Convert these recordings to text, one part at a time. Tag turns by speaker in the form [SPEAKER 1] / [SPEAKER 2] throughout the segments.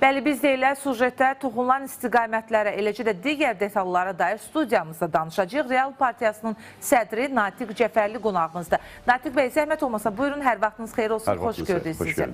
[SPEAKER 1] Bəli, biz də elə sujetə toxunulan istiqamətlərə, eləcə də digər detallara dair studiyamızda danışacağıq. Real Partiyasının sədri Natiq Cəfərli qonağımızdır. Natiq bəy, zəhmət olmasa buyurun, hər vaxtınız xeyir olsun, xoş gördük sizi.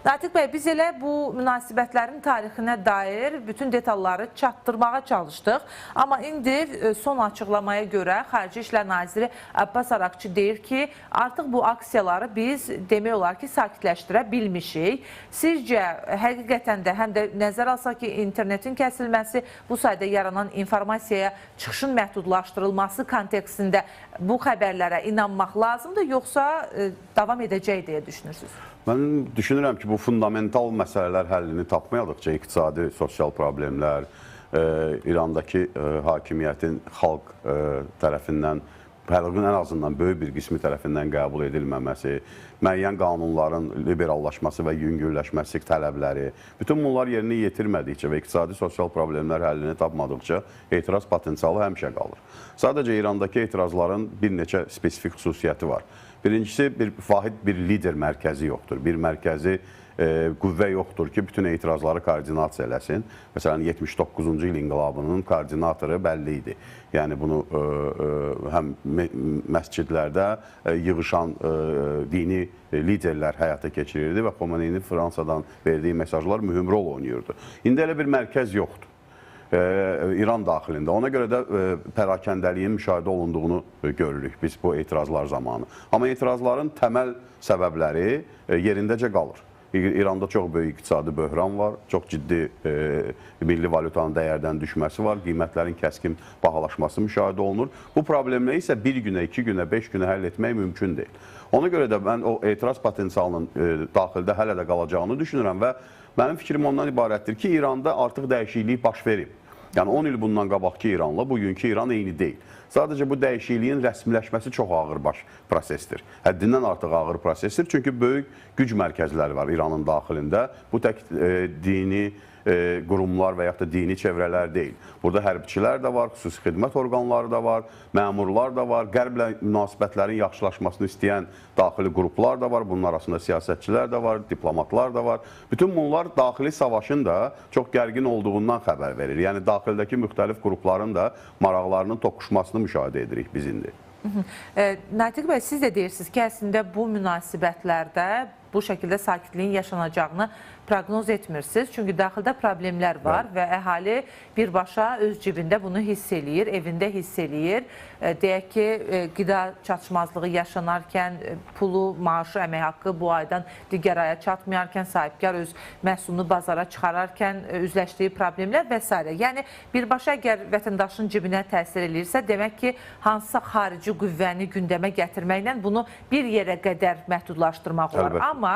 [SPEAKER 1] Natiq bəy, biz elə bu münasibətlərin tarixinə dair bütün detalları çatdırmağa çalışdıq. Amma indi son açıqlamaya görə Xarici İşlər Naziri Abbas Araqçı deyir ki, artıq bu aksiyaları biz demək olar ki, sakitləşdirə bilmişik. Sizcə, həqiqətən də həm də nəzər alsaq ki, internetin kəsilməsi, bu sayda yaranan informasiyaya çıxışın məhdudlaşdırılması kontekstində bu xəbərlərə inanmaq lazımdır, yoxsa davam edəcək deyə düşünürsünüz?
[SPEAKER 2] Mən düşünürəm ki, bu fundamental məsələlər həllini tapmayadıqca iqtisadi, sosial problemlər, İrandakı hakimiyyətin xalq tərəfindən, xalqın ən azından böyük bir qismi tərəfindən qəbul edilməməsi, müəyyən qanunların liberallaşması və yüngülləşməsi tələbləri, bütün bunlar yerini yetirmədikcə və iqtisadi, sosial problemlər həllini tapmadıqca etiraz potensialı həmişə qalır. Sadəcə İrandakı etirazların bir neçə spesifik xüsusiyyəti var. Birincisi, bir vahid bir lider mərkəzi yoxdur. Bir mərkəzi qüvvə yoxdur ki, bütün etirazları koordinasiya eləsin. Məsələn, 79-cu il inqilabının koordinatoru bəlli idi. Yəni, bunu həm məscidlərdə yığışan dini liderlər həyata keçirirdi və Xomeyninin Fransadan verdiyi mesajlar mühüm rol oynayırdı. İndi elə bir mərkəz yoxdur İran daxilində. Ona görə də pərakəndəliyin müşahidə olunduğunu görürük biz bu etirazlar zamanı. Amma etirazların təməl səbəbləri yerindəcə qalır. İranda çox böyük iqtisadi böhran var, çox ciddi milli valyutanın dəyərdən düşməsi var, qiymətlərin kəskin bahalaşması müşahidə olunur. Bu problemləri isə bir günə, iki günə, beş günə həll etmək mümkün deyil. Ona görə də mən o etiraz potensialının daxildə hələ də qalacağını düşünürəm və mənim fikrim ondan ibarətdir ki, İranda artıq dəyişiklik baş verib. Yəni 10 il bundan qabaqki İranla bugünkü İran eyni deyil. Sadəcə bu dəyişikliyin rəsmiləşməsi çox ağır baş prosesdir. Həddindən artıq ağır prosesdir. Çünki böyük güc mərkəzləri var İranın daxilində. Bu tək dini qurumlar və yaxud da dini çevrələr deyil. Burada hərbçilər də var, xüsusi xidmət orqanları da var, məmurlar da var, qərblə münasibətlərin yaxşılaşmasını istəyən daxili qruplar da var, bunun arasında siyasətçilər də var, diplomatlar da var. Bütün bunlar daxili savaşın da çox gərgin olduğundan xəbər verir. Yəni daxildəki müxtəlif qrupların da maraqlarının toqquşmasını müşahidə edirik biz indi.
[SPEAKER 1] Natiq bəy, siz də deyirsiniz ki, əslində bu münasibətlərdə bu şəkildə sakitliyin yaşanacağını proqnoz etmirsiniz. Çünki daxildə problemlər var və əhali birbaşa öz cibində bunu hiss eləyir, evində hiss eləyir. Deyək ki, qida çatışmazlığı yaşanarkən, pulu, maaşı, əmək haqqı bu aydan digər aya çatmayarkən, sahibkar öz məhsulunu bazara çıxararkən üzləşdiyi problemlər və s. Yəni, birbaşa əgər vətəndaşın cibinə təsir eləyirsə, demək ki, hansısa xarici qüvvəni gündəmə gətirməklə bunu bir yerə qədər məhdudlaşdırmaq olar.
[SPEAKER 2] Əlbəttə.
[SPEAKER 1] Amma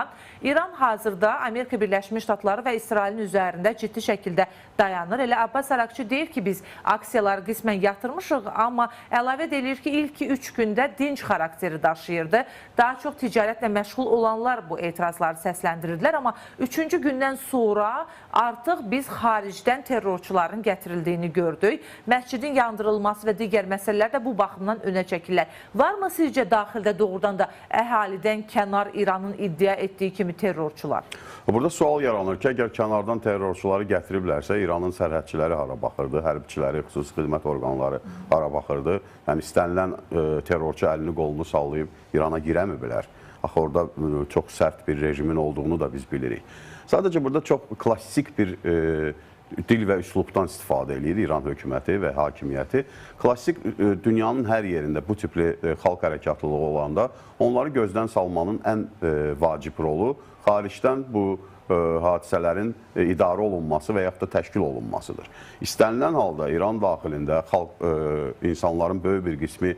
[SPEAKER 1] İran hazırda Amerika Birləşmiş Ştatları və İsrailin üzərində ciddi şəkildə dayanır. Elə Abbas Araqçı deyir ki, biz aksiyaları qismən yatırmışıq, amma əlavə də eləyir ki, ilk 3 gündə dinc xarakteri daşıyırdı. Daha çox ticarətlə məşğul olanlar bu etirazları səsləndirirdilər, amma 3-cü gündən sonra artıq biz xaricdən terrorçuların gətirildiyini gördük. Məscidin yandırılması və digər məsələlər də bu baxımdan önə çəkirlər. Varmı sizcə daxildə doğrudan da əhalidən kənar İranın iddia etdiyi kimi terrorçular?
[SPEAKER 2] Burada sual yaranır ki, əgər kənardan terrorçuları gətiriblərsə, İranın sərhədçiləri hara baxırdı, hərbçiləri, xüsusi xidmət orqanları hara baxırdı? Yəni istənilən terrorçu əlini qolunu sallayıb İrana girəmi bilər? Axı orada çox sərt bir rejimin olduğunu da biz bilirik. Sadəcə burada çox klassik bir dil və üslubdan istifadə eləyir İran hökuməti və hakimiyyəti. Klassik dünyanın hər yerində bu tipli xalq hərəkatlığı olanda onları gözdən salmanın ən vacib rolu xaricdən bu hadisələrin idarə olunması və yaxud da təşkil olunmasıdır. İstənilən halda İran daxilində xalq, insanların böyük bir qismi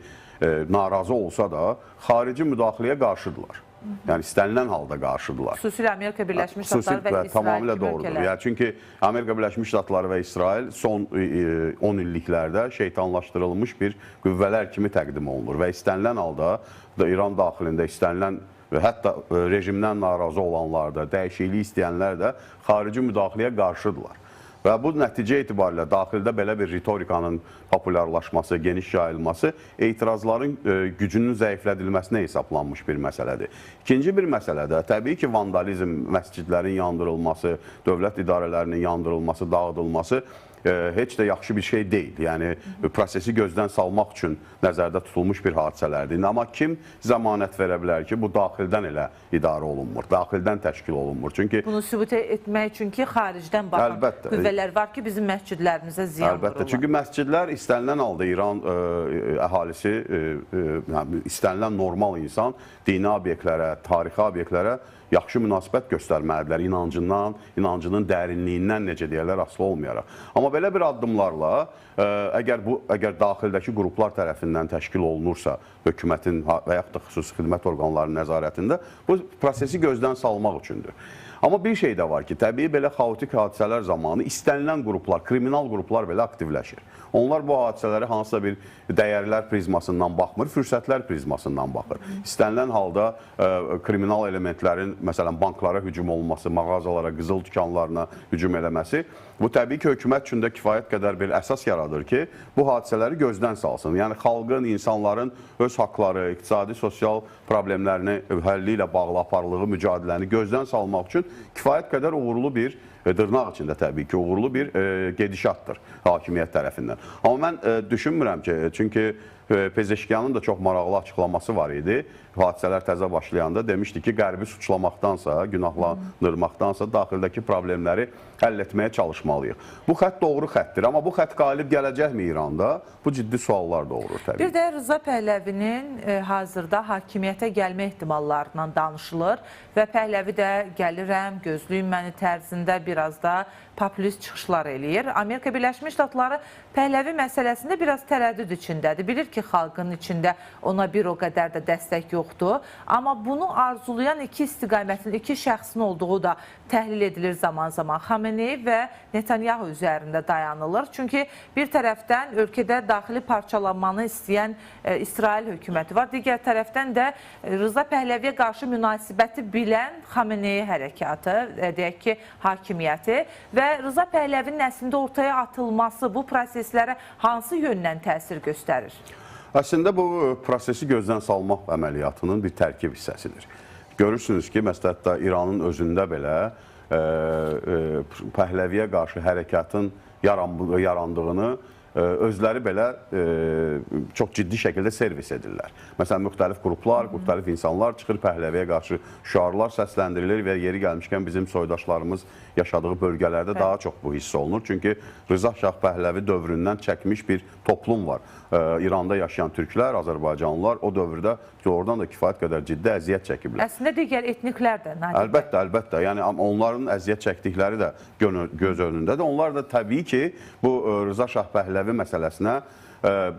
[SPEAKER 2] narazı olsa da xarici müdaxiləyə qarşıdırlar. Yəni istənilən halda qarşıdırlar.
[SPEAKER 1] Xüsusilə Amerika Birləşmiş Ştatları və İsrail
[SPEAKER 2] tamamilə doğrudur. Yəni çünki Amerika Birləşmiş Ştatları və İsrail son 10 illiklərdə şeytanlaşdırılmış bir qüvvələr kimi təqdim olunur və istənilən halda da İran daxilində istənilən və hətta rejimdən narazı olanlar da, dəyişiklik istəyənlər də xarici müdaxiləyə qarşıdırlar. Və bu nəticə etibarilə daxildə belə bir ritorikanın populyarlaşması, geniş yayılması etirazların gücünün zəiflədilməsinə hesablanmış bir məsələdir. İkinci bir məsələ də təbii ki, vandalizm, məscidlərin yandırılması, dövlət idarələrinin yandırılması, dağıdılması heç də yaxşı bir şey deyil. Yəni, prosesi gözdən salmaq üçün nəzərdə tutulmuş bir hadisələrdir. Amma kim zəmanət verə bilər ki, bu daxildən elə idarə olunmur, daxildən təşkil olunmur. Çünki
[SPEAKER 1] bunu sübut etmək üçün ki, xaricdən baxan qüvvələr var ki, bizim məscidlərimizə ziyan vururlar.
[SPEAKER 2] Çünki məscidlər istənilən halda İran əhalisi, istənilən normal insan dini obyektlərə, tarixi obyektlərə yaxşı münasibət göstərməlidirlər inancından, inancının dərinliyindən necə deyərlər asılı olmayaraq. Amma belə bir addımlarla əgər daxildəki qruplar tərəfindən təşkil olunursa, hökumətin və yaxud da xüsusi xidmət orqanlarının nəzarətində bu prosesi gözdən salmaq üçündür. Amma bir şey də var ki, təbii belə xaotik hadisələr zamanı istənilən qruplar, kriminal qruplar belə aktivləşir. Onlar bu hadisələrə hansısa bir dəyərlər prizmasından baxmır, fürsətlər prizmasından baxır. İstənilən halda kriminal elementlərin, məsələn, banklara hücum olunması, mağazalara, qızıl dükanlarına hücum eləməsi, bu təbii ki, hökumət üçün də kifayət qədər bir əsas yaradır ki, bu hadisələri gözdən salsın. Yəni, xalqın, insanların öz haqları, iqtisadi, sosial problemlərini həlli ilə bağlı aparıldığı mücadiləni gözdən salmaq üçün kifayət qədər uğurlu bir, dırnaq içində təbii ki, uğurlu bir gedişatdır hakimiyyət tərəfindən. Amma mən düşünmürəm ki, çünki Pezeşkiyanın da çox maraqlı açıqlaması var idi. Hadisələr təzə başlayanda demişdi ki, Qərbi suçlamaqdansa, günahlandırmaqdansa daxildəki problemləri həll etməyə çalışmalıyıq. Bu xətt doğru xəttdir, amma bu xətt qalib gələcəkmi İranda? Bu ciddi suallar doğurur təbii.
[SPEAKER 1] Bir də Rıza Pəhləvinin hazırda hakimiyyətə gəlmə ehtimallarından danışılır və Pəhləvi də gəlirəm, gözləyin məni tərzində biraz da popülist çıxışlar eləyir. Amerika Birləşmiş Ştatları Pəhləvi məsələsində biraz tərəddüd içindədir. Bilir ki, xalqın içində ona bir o qədər də dəstək yoxdur. Amma bunu arzulayan iki istiqamətin, iki şəxsin olduğu da təhlil edilir zaman-zaman. Xamenei və Netanyahu üzərində dayanılır. Çünki bir tərəfdən ölkədə daxili parçalanmanı istəyən İsrail hökuməti var. Digər tərəfdən də Rıza Pəhləviyə qarşı münasibəti bilən Xamenei hərəkatı, deyək ki, hakimiyyəti və Rıza Pəhləvinin əslində ortaya atılması bu proseslərə hansı yöndən təsir göstərir?
[SPEAKER 2] Əslində bu prosesi gözdən salmaq əməliyyatının bir tərkib hissəsidir. Görürsünüz ki, məsələn, hətta İranın özündə belə Pəhləviyə qarşı hərəkatın yarandığını özləri belə çox ciddi şəkildə servis edirlər. Məsələn, müxtəlif qruplar, müxtəlif insanlar çıxır, Pəhləviyə qarşı şüarlar səsləndirilir və yeri gəlmişkən bizim soydaşlarımız yaşadığı bölgələrdə daha çox bu hiss olunur. Çünki Rıza Şah Pəhləvi dövründən çəkmiş bir toplum var. İranda yaşayan türklər, azərbaycanlılar o dövrdə doğrudan da kifayət qədər ciddi əziyyət çəkiblər.
[SPEAKER 1] Əslində digər etniklər də.
[SPEAKER 2] Əlbəttə, əlbəttə. Yəni onların əziyyət çəkdikləri də göz önündədir. Onlar da təbii ki, bu Rıza Şah Pəhləvi məsələsinə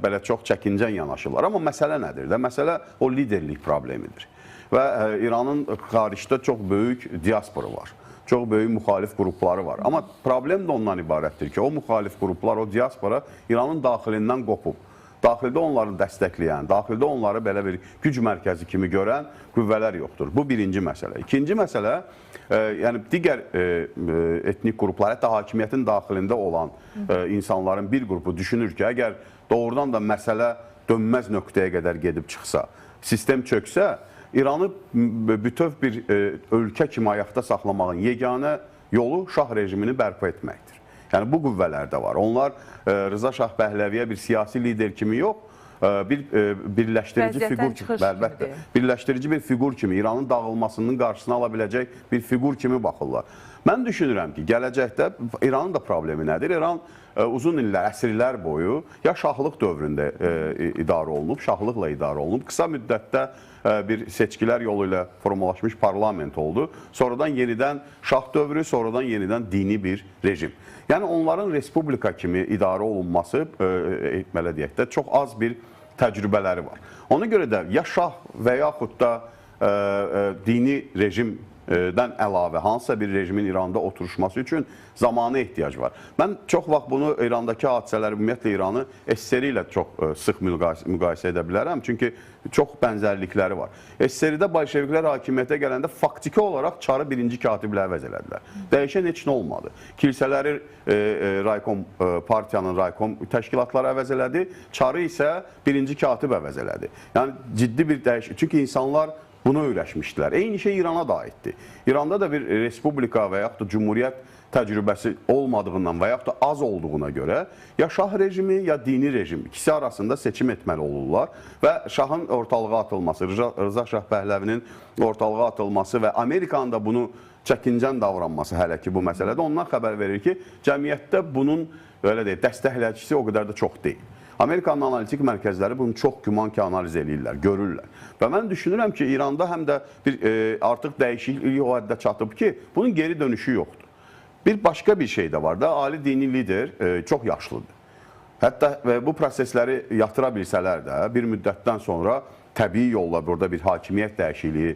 [SPEAKER 2] belə çox çəkincən yanaşırlar. Amma məsələ nədir də? Məsələ o liderlik problemidir. Və İranın xaricdə çox böyük diasporu var. Çox böyük müxalif qrupları var. Amma problem də ondan ibarətdir ki, o müxalif qruplar, o diaspora İranın daxilindən qopub. Daxildə onları dəstəkləyən, daxildə onları belə bir güc mərkəzi kimi görən qüvvələr yoxdur. Bu birinci məsələ. İkinci məsələ, yəni digər etnik qruplar, hətta hakimiyyətin daxilində olan insanların bir qrupu düşünür ki, əgər doğrudan da məsələ dönməz nöqtəyə qədər gedib çıxsa, sistem çöksə, İranı bütöv bir ölkə kimi ayaqda saxlamağın yeganə yolu şah rejimini bərpa etməkdir. Yəni bu qüvvələr də var. Onlar Rıza Şah Pəhləviyə bir siyasi lider kimi yox, bir birləşdirici fiqur kimi, əlbəttə, birləşdirici bir fiqur kimi, İranın dağılmasının qarşısını ala biləcək bir fiqur kimi baxırlar. Mən düşünürəm ki, gələcəkdə İranın da problemi nədir? İran uzun illər, əsrlər boyu ya şahlıq dövründə idarə olunub, şahlıqla idarə olunub, qısa müddətdə bir seçkilər yolu ilə formalaşmış parlament oldu. Sonradan yenidən şah dövrü, sonradan yenidən dini bir rejim. Yəni onların respublika kimi idarə olunması, belə deyək də, çox az bir təcrübələri var. Ona görə də ya şah və yaxud da dini rejim dən əlavə hansısa bir rejimin İranda oturuşması üçün zamana ehtiyac var. Mən çox vaxt bunu İrandakı hadisələri, ümumiyyətlə İranı SSR ilə çox sıx müqayisə edə bilərəm. Çünki çox bənzərlikləri var. SSR-də bolşeviklər hakimiyyətə gələndə faktiki olaraq çarı birinci katiblə əvəz elədilər. Dəyişən heç nə olmadı. Kilsələri raykom, partiyanın raykom təşkilatları əvəz elədi, çarı isə birinci katib əvəz elədi. Yəni ciddi bir dəyişiklik. Çünki insanlar buna öyrəşmişdilər. Eyni şey İrana da aiddir. İranda da bir respublika və yaxud da cumhuriyyət təcrübəsi olmadığından və yaxud da az olduğuna görə ya şah rejimi, ya dini rejim ikisi arasında seçim etməli olurlar və şahın ortalığa atılması, Rıza Şah Pəhləvinin ortalığa atılması və Amerikanın da bunu çəkincən davranması hələ ki bu məsələdə ondan xəbər verir ki, cəmiyyətdə bunun belə deyək, dəstəkləyicisi o qədər də çox deyil. Amerikanın analitik mərkəzləri bunu çox güman ki, analiz eləyirlər, görürlər. Və mən düşünürəm ki, İranda həm də bir artıq dəyişiklik o həddə çatıb ki, bunun geri dönüşü yoxdur. Bir başqa bir şey də var da, ali dini lider çox yaşlıdır. Hətta bu prosesləri yatıra bilsələr də, bir müddətdən sonra təbii yolla burada bir hakimiyyət dəyişikliyi,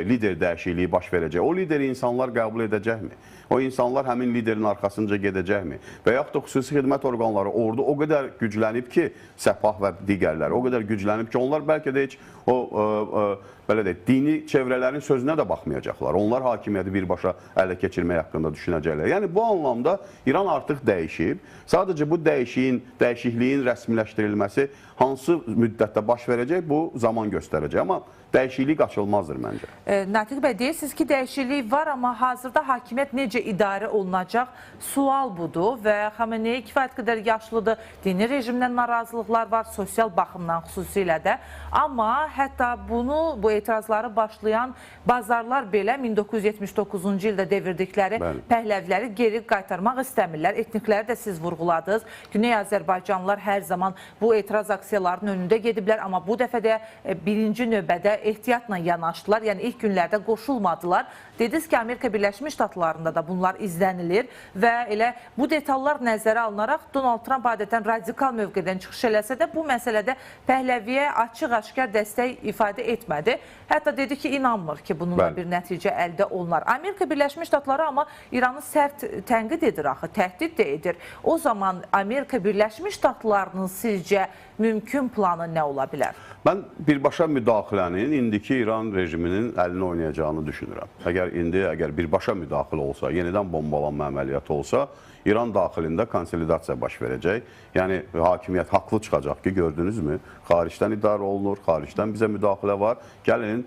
[SPEAKER 2] lider dəyişikliyi baş verəcək. O lideri insanlar qəbul edəcəkmi? O insanlar həmin liderin arxasınca gedəcəkmi? Və yaxud da xüsusi xidmət orqanları, ordu o qədər güclənib ki, Səpah və digərləri o qədər güclənib ki, onlar bəlkə də heç o belə deyək, dini çevrələrin sözünə də baxmayacaqlar. Onlar hakimiyyəti birbaşa ələ keçirmək haqqında düşünəcəklər. Yəni bu anlamda İran artıq dəyişib. Sadəcə bu dəyişikliyin rəsmiləşdirilməsi hansı müddətdə baş verəcək, bu zaman göstərəcək. Amma dəyişiklik qaçılmazdır məncə.
[SPEAKER 1] Natiq bəy, deyirsiniz ki, dəyişiklik var, amma hazırda hakimiyyət necə idarə olunacaq? Sual budur və Xameneyi kifayət qədər yaşlıdır, dini rejimdən narazılıqlar var, sosial baxımdan xüsusilə də. Amma hətta bunu, bu etirazları başlayan bazarlar belə 1979-cu ildə devirdikləri Pəhləvləri geri qaytarmaq istəmirlər. Etnikləri də siz vurğuladınız. Güney Azərbaycanlılar hər zaman bu etiraz aksiyalarının önündə gediblər, amma bu dəfə də birinci növbədə ehtiyatla yanaşdılar. Yəni ilk günlərdə qoşulmadılar. Dediniz ki, Amerika Birləşmiş Ştatlarında da bunlar izlənilir və elə bu detallar nəzərə alınaraq Donald Trump adətən radikal mövqedən çıxış eləsə də bu məsələdə Pəhləviyə açıq-aşkar dəstək ifadə etmədi. Hətta dedi ki, inanmır ki, bununla bir nəticə əldə olunar. Amerika Birləşmiş Ştatları amma İranı sərt tənqid edir axı, təhdid də edir. O zaman Amerika Birləşmiş Ştatlarının sizcə mümkün planı nə ola bilər?
[SPEAKER 2] Mən birbaşa müdaxilənin indiki İran rejiminin əlini oynayacağını düşünürəm. Əgər birbaşa müdaxilə olsa, yenidən bombalanma əməliyyatı olsa, İran daxilində konsolidasiya baş verəcək. Yəni hakimiyyət haqlı çıxacaq ki, gördünüzmü, xaricdən idarə olunur, xaricdən bizə müdaxilə var. Gəlin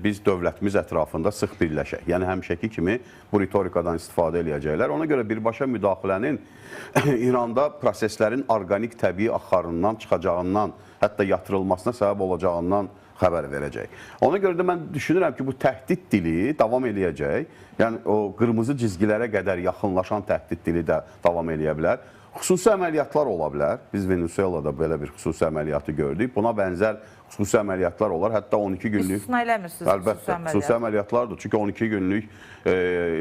[SPEAKER 2] biz dövlətimiz ətrafında sıx birləşək. Yəni həmişəki kimi bu ritorikadan istifadə eləyəcəklər. Ona görə birbaşa müdaxilənin İranda proseslərin orqanik təbii axarından çıxacağından, hətta yatırılmasına səbəb olacağından xəbər verəcək. Ona görə də mən düşünürəm ki, bu təhdid dili davam eləyəcək. Yəni o qırmızı cizgilərə qədər yaxınlaşan təhdid dili də davam eləyə bilər. Xüsusi əməliyyatlar ola bilər. Biz Venezuelada belə bir xüsusi əməliyyatı gördük. Buna bənzər xüsusi əməliyyatlar olar. Hətta 12 günlük...
[SPEAKER 1] İstisna eləmirsiniz.
[SPEAKER 2] Əlbəttə, xüsusi əməliyyatlardır. Çünki 12 günlük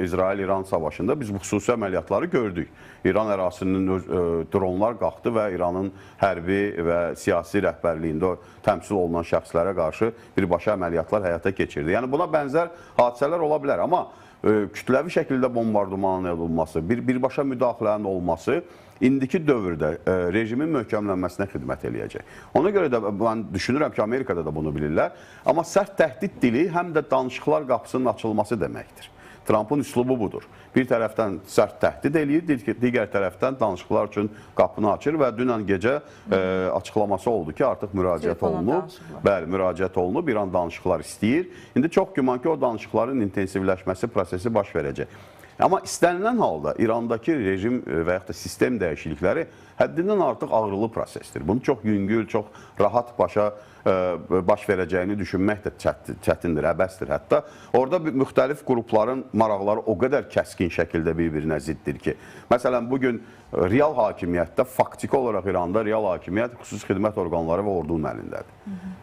[SPEAKER 2] İsrail-İran savaşında biz bu xüsusi əməliyyatları gördük. İran ərazisinin dronlar qalxdı və İranın hərbi və siyasi rəhbərliyində təmsil olunan şəxslərə qarşı birbaşa əməliyyatlar həyata keçirdi. Yəni buna bənzər hadisələr ola bilər. Amma kütləvi şəkildə bombardımanın olması, birbaşa müdaxilənin olması indiki dövrdə rejimin möhkəmlənməsinə xidmət eləyəcək. Ona görə də mən düşünürəm ki, Amerikada da bunu bilirlər. Amma sərt təhdid dili həm də danışıqlar qapısının açılması deməkdir. Trumpın üslubu budur. Bir tərəfdən sərt təhdid eləyir, digər tərəfdən danışıqlar üçün qapını açır və dünən gecə açıqlaması oldu ki, artıq müraciət olunub. Bəli, müraciət olunub, İran danışıqlar istəyir. İndi çox güman ki, o danışıqların intensivləşməsi prosesi baş verəcək. Amma istənilən halda İrandakı rejim və yaxud da sistem dəyişiklikləri həddindən artıq ağrılı prosesdir. Bunu çox yüngül, çox rahat baş verəcəyini düşünmək də çətindir, əbəsdir hətta. Orada müxtəlif qrupların maraqları o qədər kəskin şəkildə bir-birinə ziddir ki, məsələn, bugün real hakimiyyətdə, faktiki olaraq İranda real hakimiyyət xüsusi xidmət orqanları və ordunun əlindədir.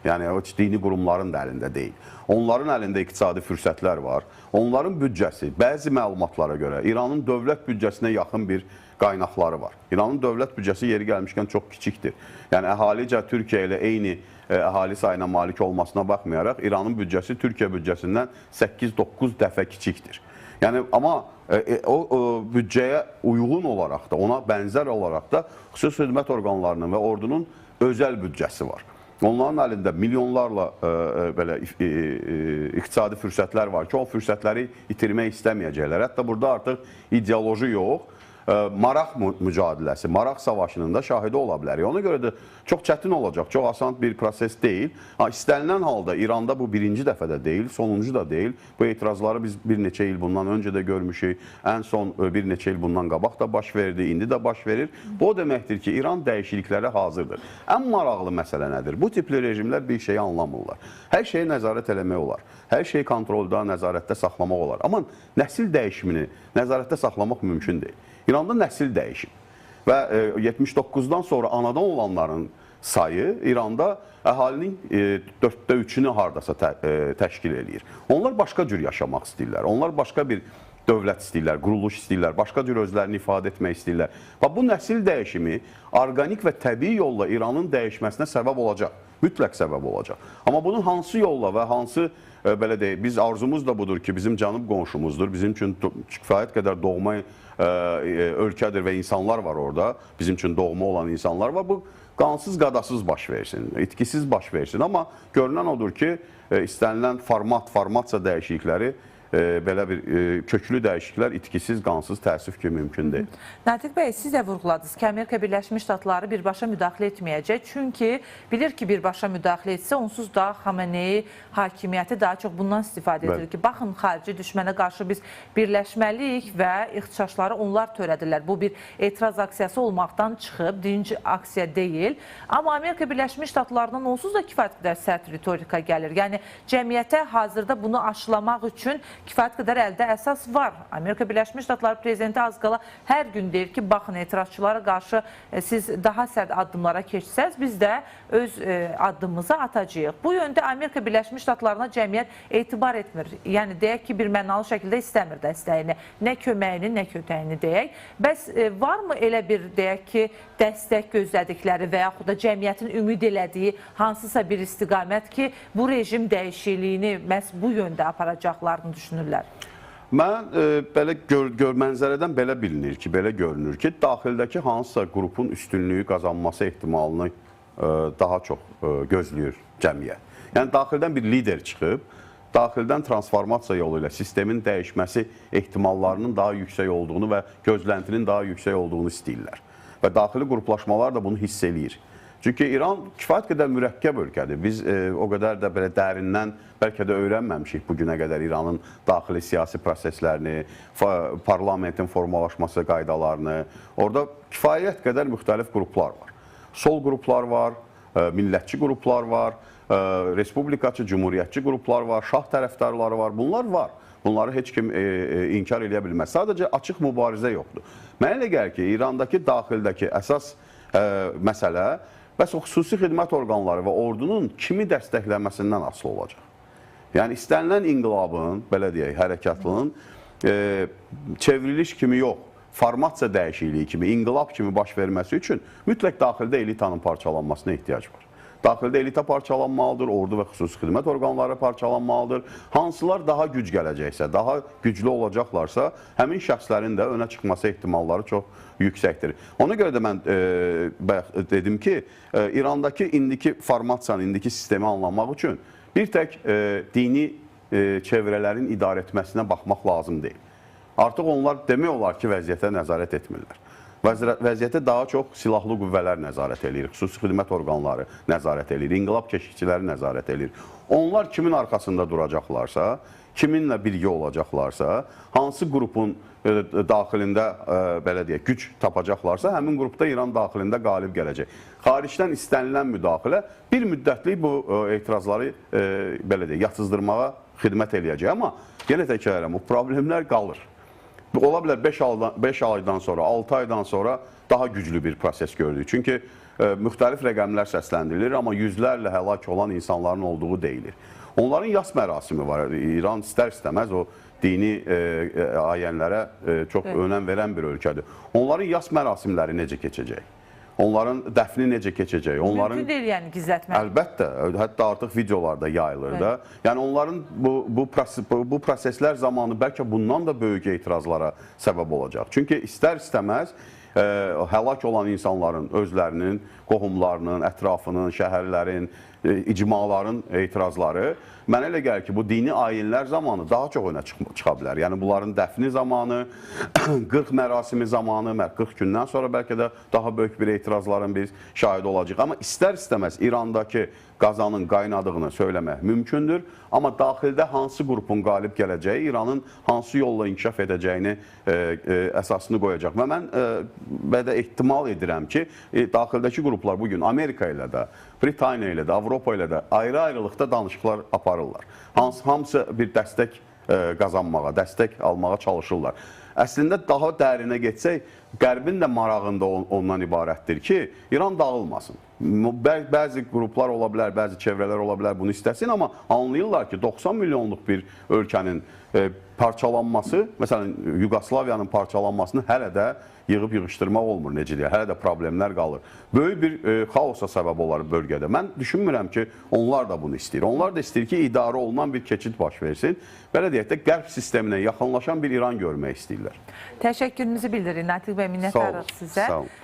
[SPEAKER 2] Yəni, o dini qurumların da əlində deyil. Onların əlində iqtisadi fürsətlər var. Onların büdcəsi, bəzi məlumatlara görə İranın dövlət büdcəsinə yaxın bir qaynaqları var. İranın dövlət büdcəsi yeri gəlmişkən çox kiçikdir. Yəni, əhalicə Türkiyə ilə eyni əhali sayına malik olmasına baxmayaraq İranın büdcəsi Türkiyə büdcəsindən 8-9 dəfə kiçikdir. Yəni amma o büdcəyə uyğun olaraq da, ona bənzər olaraq da xüsusi xidmət orqanlarının və ordunun özəl büdcəsi var. Onların əlində milyonlarla belə iqtisadi fürsətlər var ki, o fürsətləri itirmək istəməyəcəklər. Hətta burada artıq ideoloji yox, maraq mücadiləsi, maraq savaşının da şahidi ola bilərik. Ona görə də çox çətin olacaq, çox asan bir proses deyil. İstənilən halda İranda bu birinci dəfə də deyil, sonuncu da deyil. Bu etirazları biz bir neçə il bundan öncə də görmüşük. Ən son bir neçə il bundan qabaq da baş verdi, indi də baş verir. Bu o deməkdir ki, İran dəyişikliklərə hazırdır. Ən maraqlı məsələ nədir? Bu tipli rejimlər bir şeyi anlamırlar. Hər şeyi nəzarət eləmək olar. Hər şeyi kontrolda, nəzarətdə saxlamaq olar. Amma nəsil dəyişimini nəzarətdə saxlamaq mümkün deyil. İranda nəsil dəyişib və 79-dan sonra anadan olanların sayı İranda əhalinin 4də 3-ünü hardasa təşkil eləyir. Onlar başqa cür yaşamaq istəyirlər, onlar başqa bir dövlət istəyirlər, quruluş istəyirlər, başqa cür özlərini ifadə etmək istəyirlər. Və bu nəsil dəyişimi orqanik və təbii yolla İranın dəyişməsinə səbəb olacaq, mütləq səbəb olacaq. Amma bunun hansı yolla və hansı, belə deyək, biz arzumuz da budur ki, bizim cənub qonşumuzdur, bizim üçün kifayət qədər doğma ölkədir və insanlar var orada, bizim üçün doğma olan insanlar var. Bu qansız qadasız baş versin, itkisiz baş versin. Amma görünən odur ki, istənilən formasiya dəyişiklikləri, belə bir köklü dəyişikliklər itkisiz, qansız, təəssüf ki, mümkün deyil.
[SPEAKER 1] Natiq bəy, siz də vurğuladınız ki, Amerika Birləşmiş Ştatları birbaşa müdaxilə etməyəcək. Çünki bilir ki, birbaşa müdaxilə etsə, onsuz da Xamenei hakimiyyəti daha çox bundan istifadə edir ki, baxın, xarici düşmənə qarşı biz birləşməliyik və ixtişaşları onlar törədirlər. Bu bir etiraz aksiyası olmaqdan çıxıb, dinc aksiya deyil. Amma Amerika Birləşmiş Ştatlarından onsuz da kifayət qədər sərt ritorika gəlir. Yəni, cəmiyyətə hazırda bunu aşılamaq üçün kifayət qədər əldə əsas var. Amerika Birləşmiş Ştatları prezidenti az qala hər gün deyir ki, baxın, etirazçılara qarşı siz daha sərt addımlara keçsəz, biz də öz addımımızı atacağıq. Bu yöndə Amerika Birləşmiş Ştatlarına cəmiyyət etibar etmir. Yəni, deyək ki, bir mənalı şəkildə istəmir dəstəyini. Nə köməyini, nə kötəyini deyək. Bəs varmı elə bir, deyək ki, dəstək gözlədikləri və yaxud da cəmiyyətin ümid elədiyi hansısa bir istiqamət ki, bu rejim dəyişikliyini məhz bu yöndə aparacaqlarını düşünürlər?
[SPEAKER 2] Mən belə mənzərədən belə bilinir ki, belə görünür ki, daxildəki hansısa qrupun üstünlüyü qazanması ehtimalını daha çox gözləyir cəmiyyət. Yəni, daxildən bir lider çıxıb, daxildən transformasiya yolu ilə sistemin dəyişməsi ehtimallarının daha yüksək olduğunu və gözləntinin daha yüksək olduğunu istəyirlər. Və daxili qruplaşmalar da bunu hiss eləyir. Çünki İran kifayət qədər mürəkkəb ölkədir. Biz o qədər də belə dərindən bəlkə də öyrənməmişik bu günə qədər İranın daxili siyasi proseslərini, parlamentin formalaşması qaydalarını. Orada kifayət qədər müxtəlif qruplar var. Sol qruplar var, millətçi qruplar var, respublikaçı, cumhuriyyətçi qruplar var, şah tərəfdarları var. Bunlar var. Bunları heç kim inkar eləyə bilməz. Sadəcə açıq mübarizə yoxdur. Mənə elə gəlir ki, İrandakı daxildəki əsas məsələ bəs o xüsusi xidmət orqanları və ordunun kimi dəstəkləməsindən asılı olacaq. Yəni, istənilən inqilabın, belə deyək, hərəkatının çevriliş kimi yox, formasiya dəyişikliyi kimi, inqilab kimi baş verməsi üçün mütləq daxildə elitanın parçalanmasına ehtiyac var. Daxildə elita parçalanmalıdır, ordu və xüsusi xidmət orqanları parçalanmalıdır. Hansılar daha güc gələcəksə, daha güclü olacaqlarsa, həmin şəxslərin də önə çıxması ehtimalları çox yüksəkdir. Ona görə də mən dedim ki, İrandakı indiki formasiyanı, indiki sistemi anlamaq üçün bir tək dini çevrələrin idarə etməsinə baxmaq lazım deyil. Artıq onlar demək olar ki, vəziyyətə nəzarət etmirlər. Vəziyyətə daha çox silahlı qüvvələr nəzarət eləyir, xüsusi xidmət orqanları nəzarət eləyir, inqilab keşikçiləri nəzarət eləyir. Onlar kimin arxasında duracaqlarsa, kiminlə birgə olacaqlarsa, hansı qrupun daxilində belə deyək, güc tapacaqlarsa, həmin qrupda İran daxilində qalib gələcək. Xaricdən istənilən müdaxilə bir müddətlik bu etirazları belə deyək, yatızdırmağa xidmət eləyəcək. Amma yenə təkrar edirəm, o problemlər qalır. Ola bilər 5 aydan sonra, 6 aydan sonra daha güclü bir proses gördük. Çünki müxtəlif rəqəmlər səsləndirilir, amma yüzlərlə həlak olan insanların olduğu deyilir. Onların yas mərasimi var. İran istər-istəməz o dini ayənlərə çox önəm verən bir ölkədir. Onların yas mərasimləri necə keçəcək? Onların dəfni necə keçəcək? Onların
[SPEAKER 1] Mümkün deyil yəni gizlətmək.
[SPEAKER 2] Əlbəttə, hətta artıq videolarda yayılır da. Yəni onların bu proseslər zamanı bəlkə bundan da böyük etirazlara səbəb olacaq. Çünki istər-istəməz həlak olan insanların özlərinin, qohumlarının, ətrafının, şəhərlərin, icmaların etirazları mənə elə gəlir ki, bu dini ayinlər zamanı daha çox önə çıxa bilər. Yəni bunların dəfni zamanı, 40 mərasimi zamanı, 40 gündən sonra bəlkə də daha böyük bir etirazların biz şahidi olacağıq. Amma istər-istəməz İrandakı qazanın qaynadığını söyləmək mümkündür. Amma daxildə hansı qrupun qalib gələcəyi, İranın hansı yolla inkişaf edəcəyini əsasını qoyacaq. Və mən və də ehtimal edirəm ki, daxildəki qruplar bugün Amerika ilə də, Britaniya ilə də, Avropa ilə də ayrı-ayrılıqda danışıqlar aparırlar. Hamısı bir dəstək qazanmağa, dəstək almağa çalışırlar. Əslində daha dərinə getsək, Qərbin də marağında ondan ibarətdir ki, İran dağılmasın. Bəzi qruplar ola bilər, bəzi çevrələr ola bilər bunu istəsin, amma anlayırlar ki, 90 milyonluq bir ölkənin parçalanması, məsələn, Yuqoslaviyanın parçalanmasını hələ də yığıb yığışdırmaq olmur, necə deyək, hələ də problemlər qalır. Böyük bir xaosa səbəb olar bölgədə. Mən düşünmürəm ki, onlar da bunu istəyir. Onlar da istəyir ki, idarə olunan bir keçid baş versin. Belə deyək də, Qərb sisteminə yaxınlaşan bir İran görmək istəyirlər.
[SPEAKER 1] Təşəkkürümüzü bildiririk. Natiq bəy, minnətdarıq sizə.
[SPEAKER 2] Sağ olun.